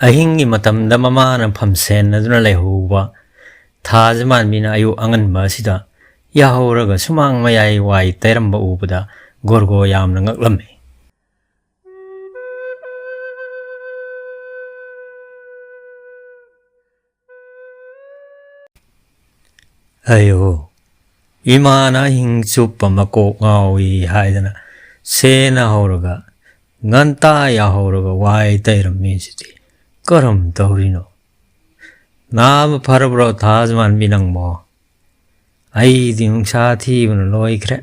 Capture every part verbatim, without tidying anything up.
ꯑꯍꯤꯡꯒꯤ ꯃꯇꯝꯗ ꯃꯃꯥꯅ ꯐꯝꯁꯦꯟꯅꯗꯨꯅ ꯂꯩꯍꯧꯕ ꯊꯥꯖꯃꯥꯟꯕꯤꯅ ꯑꯌꯨꯛ ꯑꯉꯟꯕ ꯑꯁꯤꯗ ꯌꯥꯍꯧꯔꯒ ꯁꯨꯃꯥꯡ ꯃꯌꯥꯏ ꯋꯥꯏ ꯇꯩꯔꯝꯕ ꯎꯕꯗ ꯒꯣꯔꯒꯣ ꯌꯥꯝꯅ ꯉꯛꯂꯝꯃꯤ꯫ "ꯑꯌꯣ, ꯏꯃꯥꯅ ꯑꯍꯤꯡ ꯆꯨꯞꯄ ꯃꯀꯣꯛ ꯉꯥꯎꯏ ꯍꯥꯏꯗꯅ ꯁꯦꯟꯅ ꯍꯧꯔꯒ, ꯉꯟꯇꯥ ꯌꯥꯍꯧꯔꯒ ꯋꯥꯏ ꯇꯩꯔꯝꯃꯤꯁꯤꯗꯤ ꯀꯔꯝ ꯇꯧꯔꯤꯅꯣ? ꯅꯥꯕ ꯐꯔꯕ꯭ꯔꯣ ꯊꯥꯖꯃꯥꯟꯕꯤ ꯅꯪꯕꯣ? ꯑꯩꯗꯤ ꯅꯨꯡꯁꯥ ꯊꯤꯕꯅ ꯂꯣꯏꯈ꯭ꯔꯦ꯫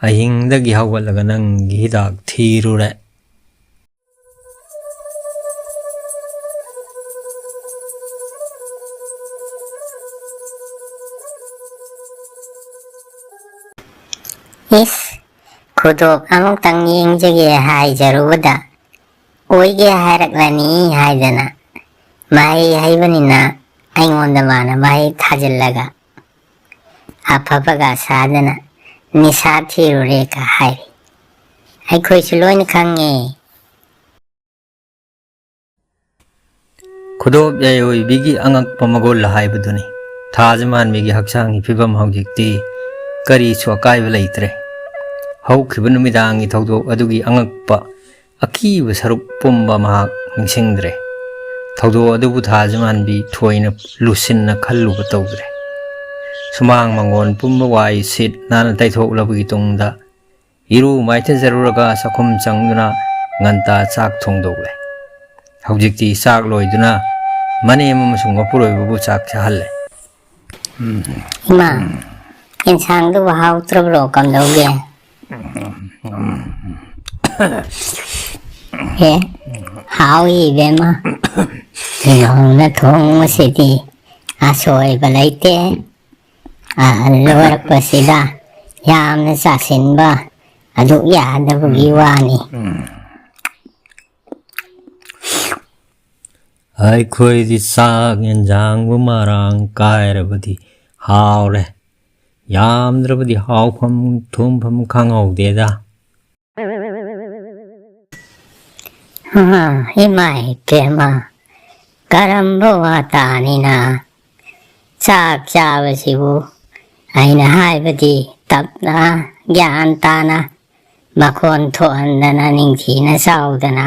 ꯑꯍꯤꯡꯗꯒꯤ ꯍꯧꯒꯠꯂꯒ ꯅꯪꯒꯤ ꯍꯤꯗꯥꯛ ꯊꯤꯔꯨꯔꯦ꯫" ꯏꯁ, ꯈꯨꯗꯣꯞ ꯑꯃꯨꯛꯇꯪ ꯌꯦꯡꯖꯒꯦ ꯍꯥꯏꯖꯔꯨꯕꯗ, ꯑꯣꯏꯒꯦ ꯍꯥꯏꯔꯛꯂꯅꯤ ꯍꯥꯏꯗꯅ, ꯃꯍꯩ ꯍꯩꯕꯅꯤꯅ ꯑꯩꯉꯣꯟꯗ ꯃꯥꯅ ꯃꯍꯩ ꯊꯥꯖꯤꯜꯂꯒ, ꯑꯐꯕꯒ ꯁꯥꯗꯅ ꯅꯤꯁꯥ ꯊꯤꯔꯨꯔꯦꯒ ꯍꯥꯏꯔꯤ꯫ ꯑꯩꯈꯣꯏꯁꯨ ꯂꯣꯏꯅ ꯈꯪꯉꯦ꯫ ꯈꯨꯗꯣꯞ ꯌꯥꯏꯑꯣꯏꯕꯤꯒꯤ ꯑꯉꯛꯄ ꯃꯒꯨꯜ ꯍꯥꯏꯕꯗꯨꯅꯤ꯫ ꯊꯥꯖꯃꯥꯟꯕꯤꯒꯤ ꯍꯛꯆꯥꯡꯒꯤ ꯐꯤꯕꯝ ꯍꯧꯖꯤꯛꯇꯤ ꯀꯔꯤꯁꯨ ꯑꯀꯥꯏꯕ ꯂꯩꯇ꯭ꯔꯦ꯫ ꯍꯧꯈꯤꯕ ꯅꯨꯃꯤꯗꯥꯡꯒꯤ ꯊꯧꯗꯣꯛ ꯑꯗꯨꯒꯤ ꯑꯉꯛꯄ ꯑꯀꯤꯕ ꯁꯔꯨꯛ ꯄꯨꯝꯕ ꯃꯍꯥꯛ ꯅꯤꯡꯁꯤꯡꯗ꯭ꯔꯦ꯫ ꯊꯧꯗꯣꯛ ꯑꯗꯨꯕꯨ ꯊꯥꯖꯃꯥꯟꯕꯤ ꯊꯣꯏꯅ ꯂꯨꯁꯤꯟꯅ ꯈꯜꯂꯨꯕ ꯇꯧꯗ꯭ꯔꯦ꯫ ꯁꯨꯃꯥꯡ ꯃꯥꯡꯒꯣꯟ ꯄꯨꯝꯕ ꯋꯥꯏ ꯁꯤꯠ ꯅꯥꯟꯅ ꯇꯩꯊꯣꯛꯂꯕꯒꯤ ꯇꯨꯡꯗ ꯏꯔꯨ ꯃꯥꯏꯊꯖꯔꯨꯔꯒ ꯆꯥꯛꯈꯨꯝ ꯆꯪꯗꯨꯅ ꯉꯟꯇꯥ ꯆꯥꯛ ꯊꯣꯡꯗꯣꯛꯂꯦ꯫ ꯍꯧꯖꯤꯛꯇꯤ ꯆꯥꯛ ꯂꯣꯏꯗꯨꯅ ꯃꯅꯦꯝ ꯑꯃꯁꯨꯡ ꯃꯄꯨꯔꯣꯏꯕꯕꯨ ꯆꯥꯛ ꯆꯥꯍꯜꯂꯦ꯫ ꯏꯃꯥ, ꯌꯦꯟꯁꯥꯡꯗꯨꯕꯨ ꯍꯥꯎꯇ꯭ꯔꯕ꯭ꯔꯣ? ꯀꯝꯗꯧꯒꯦ? ꯑꯦ, ꯍꯥꯎꯏ ꯏꯕꯦꯝꯃ꯫ ꯏꯅꯥꯎꯅ ꯊꯣꯡꯕꯁꯤꯗꯤ ꯑꯁꯣꯏꯕ ꯂꯩꯇꯦ꯫ ꯑꯍꯜ ꯑꯣꯏꯔꯛꯄꯁꯤꯗ ꯌꯥꯝꯅ ꯆꯥꯁꯤꯟꯕ ꯑꯗꯨꯛ ꯌꯥꯗꯕꯒꯤ ꯋꯥꯅꯤ꯫ ꯑꯩꯈꯣꯏꯗꯤ ꯆꯥꯛ ꯌꯦꯟꯁꯥꯡꯕꯨ ꯃꯔꯥꯡ ꯀꯥꯏꯔꯕꯗꯤ ꯍꯥꯎꯔꯦ, ꯌꯥꯝꯗ꯭ꯔꯕꯗꯤ ꯍꯥꯎꯐꯝ ꯊꯨꯝꯐꯝ ꯈꯪꯍꯧꯗꯦꯗ꯫ ꯍꯥ, ꯏꯃꯥꯏ ꯄꯦꯝꯃ, ꯀꯔꯝꯕ ꯋꯥꯇꯥꯅꯤꯅ? ꯆꯥꯛ ꯆꯥꯕꯁꯤꯕꯨ ꯑꯩꯅ ꯍꯥꯏꯕꯗꯤ ꯇꯞꯅ, ꯒ꯭ꯌꯥꯟ ꯇꯥꯅ, ꯃꯈꯣꯟ ꯊꯣꯛꯍꯟꯗꯅ, ꯅꯤꯡꯊꯤꯅ ꯆꯥꯎꯗꯅ,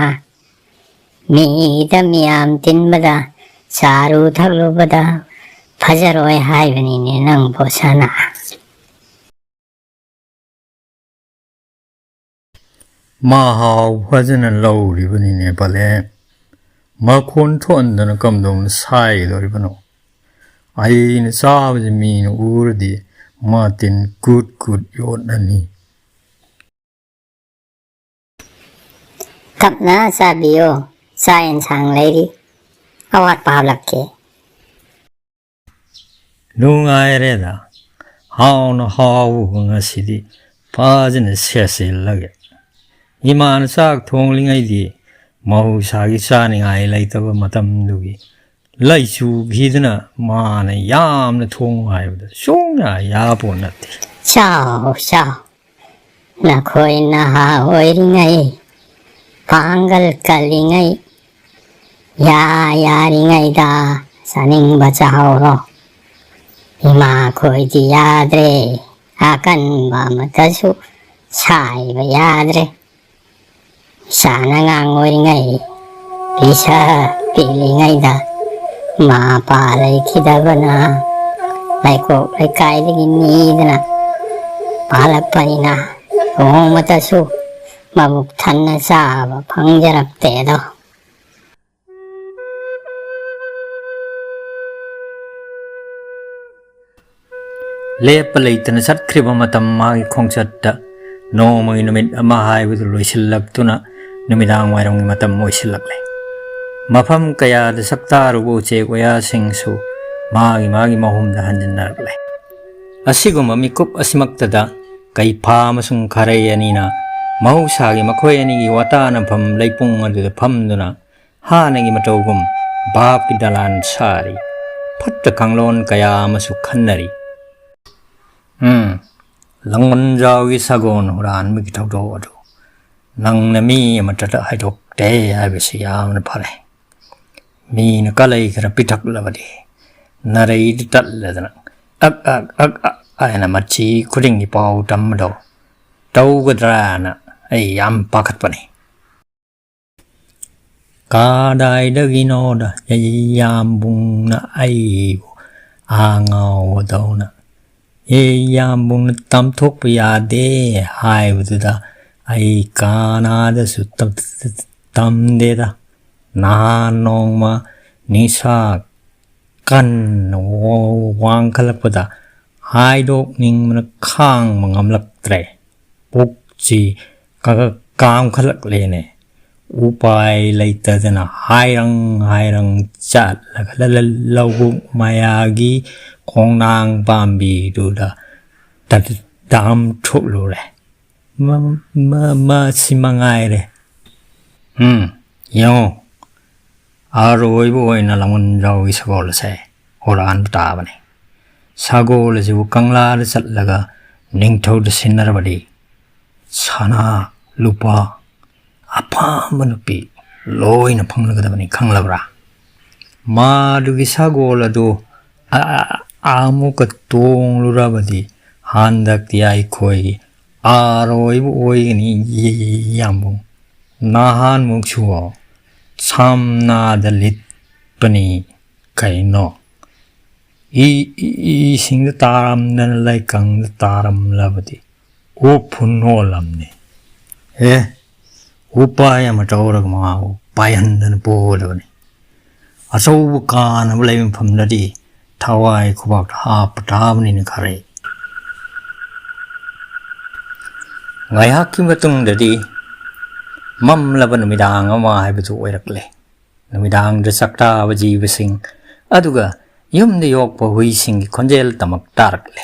ꯃꯤꯗ ꯃꯤꯌꯥꯝ ꯇꯤꯟꯕꯗ, ꯆꯥꯔꯨ ꯊꯛꯂꯨꯕꯗ ꯐꯖꯔꯣꯏ ꯍꯥꯏꯕꯅꯤꯅꯦ ꯅꯪꯕꯣ ꯁꯅꯥ꯫ ꯃꯍꯥꯎ ꯐꯖꯅ ꯂꯧꯔꯤꯕꯅꯤꯅꯦ ꯄꯂꯦ꯫ ꯃꯈꯣꯟ ꯊꯣꯛꯍꯟꯗꯅ ꯀꯝꯗꯧꯅ ꯁꯥꯏꯒꯗꯧꯔꯤꯕꯅꯣ? ꯑꯩꯅ ꯆꯥꯕꯁꯤ ꯃꯤꯅ ꯎꯔꯗꯤ ꯃꯇꯤꯟ ꯀꯨꯠ ꯀꯨꯠ ꯌꯣꯠꯂꯅꯤ꯫ ꯇꯞꯅ ꯆꯥꯕꯤꯌꯣ, ꯆꯥꯛ ꯌꯦꯟꯁꯥꯡ ꯂꯩꯔꯤ, ꯑꯋꯥꯠꯄ ꯍꯥꯞꯂꯛꯀꯦ꯫ ꯅꯨꯡꯉꯥꯏꯔꯦꯗ, ꯍꯥꯎꯅ ꯍꯥꯎꯕ ꯉꯁꯤꯗꯤ ꯐꯖꯅ ꯁꯦꯠꯆꯤꯜꯂꯒꯦ꯫ ꯏꯃꯥꯅ ꯆꯥꯛ ꯊꯣꯡꯂꯤꯉꯩꯗꯤ ꯃꯍꯧꯁꯥꯒꯤ ꯆꯥꯅꯤꯡꯉꯥꯏ ꯂꯩꯇꯕ ꯃꯇꯝꯗꯨꯒꯤ ꯂꯩꯆꯨꯈꯤꯗꯅ ꯃꯥꯅ ꯌꯥꯝꯅ ꯊꯣꯡꯉꯨ ꯍꯥꯏꯕꯗ ꯁꯨꯡꯌꯥ ꯌꯥꯄꯣꯠ ꯅꯠꯇꯦ꯫ ꯆꯥꯎ, ꯆꯥꯎ, ꯅꯈꯣꯏ ꯅꯍꯥ ꯑꯣꯏꯔꯤꯉꯩ, ꯄꯥꯡꯒꯜ ꯀꯜꯂꯤꯉꯩ, ꯌꯥ ꯌꯥꯔꯤꯉꯩꯗ ꯆꯥꯅꯤꯡꯕ ꯆꯥꯍꯧꯔꯣ꯫ ꯏꯃꯥꯈꯣꯏꯗꯤ ꯌꯥꯗ꯭ꯔꯦ, ꯑꯀꯟꯕ ꯑꯃꯠꯇꯁꯨ ꯁꯥꯏꯕ ꯌꯥꯗ꯭ꯔꯦ꯫ ꯏꯁꯥꯅ ꯑꯉꯥꯡ ꯑꯣꯏꯔꯤꯉꯩ, ꯄꯤꯁꯛ ꯄꯤꯛꯂꯤꯉꯩꯗ ꯃꯄꯥ ꯂꯩꯈꯤꯗꯕꯅ ꯂꯩꯀꯣꯛ ꯂꯩꯀꯥꯏꯗꯒꯤ ꯅꯤꯗꯅ ꯄꯥꯜꯂꯛꯄꯅꯤꯅ ꯅꯣꯡꯃꯇꯁꯨ ꯃꯕꯨꯛ ꯊꯟꯅ ꯆꯥꯕ ꯐꯪꯖꯔꯛꯇꯦꯗꯣ꯫ ꯂꯦꯞꯄ ꯂꯩꯇꯅ ꯆꯠꯈ꯭ꯔꯤꯕ ꯃꯇꯝ ꯃꯥꯒꯤ ꯈꯣꯡꯆꯠꯇ ꯅꯣꯡꯃꯒꯤ ꯅꯨꯃꯤꯠ ꯑꯃ ꯍꯥꯏꯕꯗꯨ ꯂꯣꯏꯁꯤꯜꯂꯛꯇꯨꯅ ꯅꯨꯃꯤꯗꯥꯡ ꯋꯥꯏꯔꯝꯒꯤ ꯃꯇꯝ ꯑꯣꯏꯁꯤꯜꯂꯛꯂꯦ꯫ ꯃꯐꯝ ꯀꯌꯥꯗ ꯁꯛꯇꯥꯔꯨꯕ ꯎꯆꯦꯛ ꯋꯥꯌꯥꯁꯤꯡꯁꯨ ꯃꯥꯒꯤ ꯃꯥꯒꯤ ꯃꯍꯨꯝꯗ ꯍꯟꯖꯤꯟꯅꯔꯛꯂꯦ꯫ ꯑꯁꯤꯒꯨꯝꯕ ꯃꯤꯀꯨꯞ ꯑꯁꯤꯃꯛꯇꯗ ꯀꯩꯐꯥ ꯑꯃꯁꯨꯡ ꯈꯔꯩ ꯑꯅꯤꯅ ꯃꯍꯧꯁꯥꯒꯤ ꯃꯈꯣꯏ ꯑꯅꯤꯒꯤ ꯋꯥꯇꯥꯅꯐꯝ ꯂꯩꯄꯨꯡ ꯑꯗꯨꯗ ꯐꯝꯗꯨꯅ ꯍꯥꯟꯅꯒꯤ ꯃꯇꯧꯒꯨꯝ ꯚꯥꯞꯀꯤ ꯗꯂꯥꯟ ꯁꯥꯔꯤ꯫ ꯐꯠꯇ ꯀꯥꯡꯂꯣꯟ ꯀꯌꯥ ꯑꯃꯁꯨ ꯈꯟꯅꯔꯤ꯫ ꯎꯝ, ꯂꯥꯡꯕꯟꯖꯥꯎꯒꯤ ꯁꯒꯣꯜ ꯍꯨꯔꯥꯟꯕꯒꯤ ꯊꯧꯗꯣꯛ ꯑꯗꯨ ꯅꯪꯅ ꯃꯤ ꯑꯃꯠꯇꯗ ꯍꯥꯏꯗꯣꯛꯇꯦ ꯍꯥꯏꯕꯁꯤ ꯌꯥꯝꯅ ꯐꯔꯦ꯫ ꯃꯤꯅ ꯀꯥꯂꯩ ꯈꯔ ꯄꯤꯊꯛꯂꯕꯗꯤ ꯅꯥꯔꯩꯗꯨ ꯇꯠꯂꯗꯅ ꯑꯛ ꯑꯛ ꯑꯛ ꯑꯛ ꯍꯥꯏꯅ ꯃꯆꯤ ꯈꯨꯗꯤꯡꯒꯤ ꯄꯥꯎ ꯇꯝꯕꯗꯣ ꯇꯧꯒꯗ꯭ꯔꯥꯅ ꯑꯩ ꯌꯥꯝ ꯄꯥꯈꯠꯄꯅꯤ꯫ ꯀꯗꯥꯏꯗꯒꯤꯅꯣꯗ ꯌꯥꯝꯕꯨꯡꯅ ꯑꯩꯕꯨ ꯑꯉꯥꯎꯕꯗꯧꯅ ꯌꯥꯝꯕꯨꯡꯅ ꯇꯝꯊꯣꯛꯄ ꯌꯥꯗꯦ ꯍꯥꯏꯕꯗꯨꯗ ꯑꯩ ꯀꯅꯥꯗꯁꯨ ꯇꯝꯗꯦꯗ꯫ ꯅꯍꯥꯟ ꯅꯣꯡꯃ ꯅꯤꯁꯥ ꯀꯟꯅ ꯋꯥꯡꯈꯠꯂꯛꯄꯗ ꯍꯥꯏꯗꯣꯛꯅꯤꯡꯕꯅ ꯈꯥꯡꯕ ꯉꯝꯂꯛꯇ꯭ꯔꯦ꯫ ꯄꯨꯛꯁꯤ ꯀꯥꯝꯈꯠꯂꯛꯂꯦꯅꯦ꯫ ꯎꯄꯥꯏ ꯂꯩꯇꯗꯅ ꯍꯥꯏꯔꯪ ꯍꯥꯏꯔꯪ ꯆꯠꯂꯒ ꯂꯧꯕꯨꯛ ꯃꯌꯥꯒꯤ ꯈꯣꯡꯅꯥꯡ ꯄꯥꯝꯕꯤꯗꯨꯗ ꯗꯥꯝ ꯊꯣꯛꯂꯨꯔꯦ꯫ ꯃꯁꯤ ꯃꯉꯥꯏꯔꯦ꯫ ꯎꯝ, ꯌꯦꯡꯉꯨ, ꯑꯔꯣꯏꯕ ꯑꯣꯏꯅ ꯂꯥꯡꯒꯣꯜꯖꯥꯎꯒꯤ ꯁꯒꯣꯜ ꯑꯁꯦ ꯍꯣꯔꯛꯍꯟꯕ ꯇꯥꯕꯅꯤ꯫ ꯁꯒꯣꯜ ꯑꯁꯤꯕꯨ ꯀꯪꯂꯥꯗ ꯆꯠꯂꯒ ꯅꯤꯡꯊꯧꯗ ꯁꯤꯟꯅꯔꯕꯗꯤ ꯁꯅꯥ, ꯂꯨꯄꯥ, ꯑꯄꯥꯝꯕ ꯅꯨꯄꯤ ꯂꯣꯏꯅ ꯐꯪꯂꯒꯗꯕꯅꯤ, ꯈꯪꯂꯕ꯭ꯔꯥ? ꯃꯥꯗꯨꯒꯤ ꯁꯒꯣꯜ ꯑꯗꯨ ꯑ-, ꯑ-, ꯑꯃꯨꯛꯀ ꯇꯣꯡꯂꯨꯔꯕꯗꯤ ꯍꯟꯗꯛꯇꯤ ꯑꯩꯈꯣꯏꯒꯤ ꯑꯔꯣꯏꯕ ꯑꯣꯏꯒꯅꯤ, ꯌꯥꯝꯕꯨꯡ꯫ ꯅꯍꯥꯟꯃꯨꯛꯁꯨ ꯁꯝꯅꯥꯗ ꯂꯤꯠꯄꯅꯤ ꯀꯩꯅꯣ꯫ ꯏ-, ꯏ-, ꯏꯁꯤꯡꯗ ꯇꯥꯔꯝꯗꯅ ꯂꯩꯀꯪꯗ ꯇꯥꯔꯝꯂꯕꯗꯤ ꯎꯐꯨꯟ ꯑꯣꯜꯂꯝꯅꯤ꯫ ꯑꯦ, ꯎꯄꯥꯏ ꯑꯃ ꯇꯧꯔꯒ ꯃꯥꯕꯨ ꯄꯥꯏꯍꯟꯗꯅ ꯄꯨꯒꯗꯕꯅꯤ꯫ ꯑꯆꯧꯕ ꯀꯥꯅꯕ ꯂꯩꯕ ꯃꯐꯝꯗꯗꯤ ꯊꯋꯥꯏ ꯈꯨꯕꯥꯛꯇ ꯍꯥꯞꯄ ꯇꯥꯕꯅꯤꯅ ꯈꯔꯦ꯫ ꯉꯥꯏꯍꯥꯛꯀꯤ ꯃꯇꯨꯡꯗꯗꯤ ꯃꯝꯂꯕ ꯅꯨꯃꯤꯗꯥꯡ ꯑꯃ ꯍꯥꯏꯕꯗꯨ ꯑꯣꯏꯔꯛꯂꯦ꯫ ꯅꯨꯃꯤꯗꯥꯡꯗ ꯆꯥꯛꯇꯥꯕ ꯖꯤꯕꯁꯤꯡ ꯑꯗꯨꯒ ꯌꯨꯝꯗ ꯌꯣꯛꯄ ꯍꯨꯏꯁꯤꯡꯒꯤ ꯈꯣꯟꯖꯦꯜ ꯇꯃꯛ ꯇꯥꯔꯛꯂꯦ꯫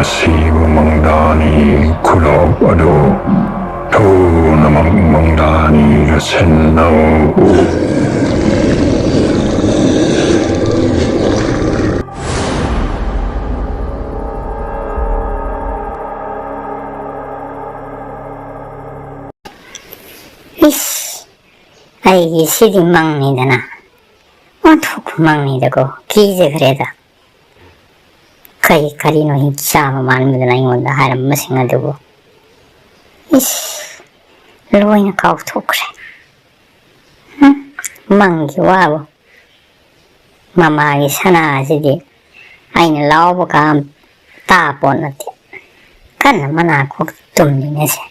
ꯑꯁꯤꯕꯨ ꯃꯪꯗꯥꯅꯤ ꯈꯨꯂꯣꯛ ꯑꯗꯨ ꯊꯨꯅꯃꯛ ꯃꯪꯗꯥꯅꯤꯒ ꯁꯤꯟꯅꯧ꯫ ꯏꯁ, ꯑꯩꯒꯤ ꯁꯤꯗꯤ ꯃꯪꯅꯤꯗꯅ, ꯑꯣꯟꯊꯣꯛꯄ ꯃꯪꯅꯤꯗꯀꯣ, ꯀꯤꯖꯈ꯭ꯔꯦꯗ꯫ ꯀꯔꯤ ꯀꯔꯤꯅꯣ ꯍꯤꯡꯆꯥꯕ ꯃꯥꯟꯕꯗꯨꯅ ꯑꯩꯉꯣꯟꯗ ꯍꯥꯏꯔꯝꯕꯁꯤꯡ ꯑꯗꯨꯕꯨ, ꯏꯁ, ꯂꯣꯏꯅ ꯀꯥꯎꯊꯣꯛꯈ꯭ꯔꯦ꯫ ꯍꯨꯝ, ꯃꯪꯒꯤ ꯋꯥꯕꯨ꯫ ꯃꯃꯥꯒꯤ ꯁꯅꯥꯁꯤꯗꯤ ꯑꯩꯅ ꯂꯥꯎꯕꯒ ꯇꯥ ꯄꯣꯠ ꯅꯠꯇꯦ꯫ ꯀꯟꯅ ꯃꯅꯥ ꯀꯣꯛ ꯇꯨꯝꯂꯤꯅꯦꯁꯦ꯫